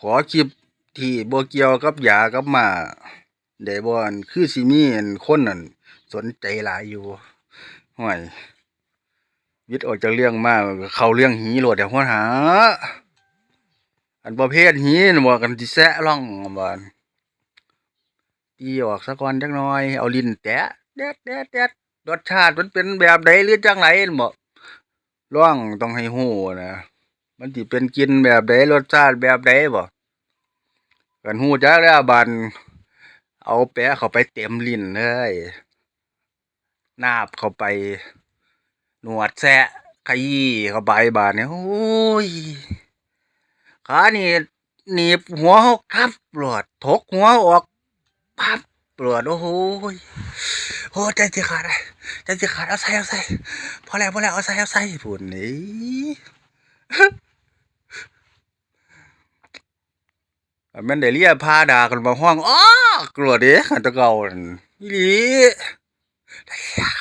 ຂໍຄລິບທີ່ບໍ່ກ່ຽວກັບຢາກັບມ້າໄດ້ບໍ່? ອັນ ຄືຊິມີອັນຄົນນັ້ນສົນໃຈຫຼາຍຢູ່. ຫ້ວຍ ວິດອອກຈາກເລື່ອງມ້າ ເຂົ້າເລື່ອງຫີໂລດແຫຼະຫົວໜ້າ. ອັນປະເພດຫີນັ້ນບໍ່ ກັນຊິແຊະລ່ອງ ບາດ ຕີອອກສາກ່ອນຈັກໜ່ອຍ ເອົາຫຼິ້ນແຕະ ແຕະໆໆ ລົດຊາດມັນເປັນແບບໃດ ຫຼື ຈັ່ງໃດນັ້ນບໍ? ລອງຕ້ອງໃຫ້ຮູ້ນະ ມັນຊິເປັນກິ່ນແບບໃດ ລົດຊາດແບບໃດບໍ? ຄັນຮູ້ຈັກແລ້ວບາດ ເອົາແປະເຂົ້າໄປເຕັມຫຼິ້ນເລີຍ ນາບເຂົ້າໄປ ນວດແຊະ ຂະຢີ້ເຂົ້າໄປບາດນີ້ ໂອ້ຍ ຂາໜີບ ໜີບຫົວເຮົາກັບໂລດ ຖົກຫົວອອກ ປັບໂລດ ໂອ້ໂຫຍ ໂອ້ ໃຈຊິຂາດ ໃຈຊິຂາດ ເອົາໃສ່ ເອົາໃສ່ ພໍແລ້ວ ພໍແລ້ວ ເອົາໃສ່ ເອົາໃສ່ ພຸ້ນນີ້ ຄັນແມ່ນໄດ້ເລຍຜ່າດາກ ຄັນວ່າຮ້ອງອອກໂລດເດ້ ຄັນແຕ່ເກົ່ານັ້ນ ອີ່ຫຼີ ໄດ້ຢາກ